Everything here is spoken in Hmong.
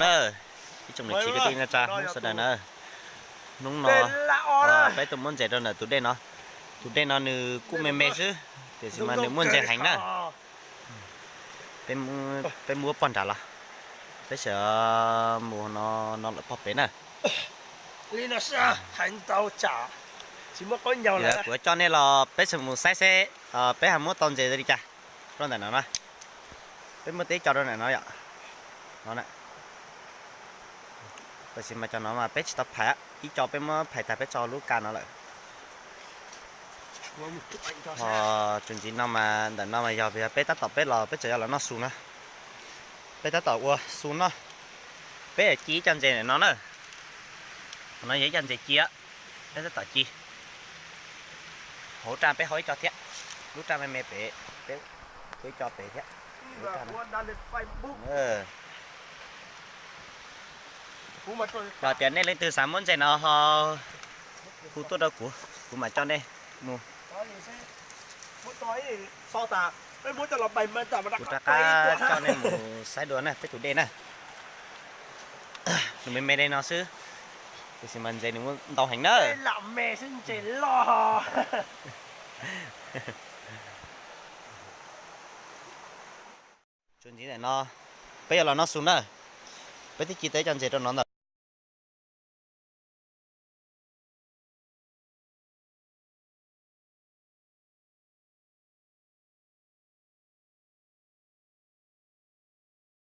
Na, ib tsoom niam txiv kwv tij neej tsa Hmoob sawv daws na, hnub no peb tuaj muab ntses rau ntawm tus dej no. Tus dej no nws kuj me me xwb, tiam sis mas nws muaj ntses heev na. Peb muab pog nram los, peb sawv mus no, no lawm pog pem na. Kuv coj nej los peb sawv mus saib seb peb ho muab tau ntses li cas rau ntawm no na. Peb muab tib co rau ntawm no yom. No, tab sis mas cov no mas peb tsis tau phais, ib co peb muab phais tag peb tso lub ka no lawm. Ho tsus ntxiv no mas ntawm no mas yog peb tab tom peb los peb tseem yuav los noj xu na. Peb tab tom ua xu noj, peb ci ib co ntses ntawm no na. Qhov no yog ib co ntses ci, peb tab tom ci. Hauv raj peb hau ib co thiab, lub raj me me pem peb ua ib co pem thiab. Yog tias nej leej twg xav muab ntses no ho hu tuaj rau kuv, kuv mam coj nej mus. Kuv rov qab coj nej mus saib dua na peb tus dej na. Nws me me li no xwb, tiam sis mas ntses nws muaj ntau heev na. Tsus ntxiv ntawm no, peb yuav los noj xu na. Peb twb ci tau ib co ntses rau no ntag.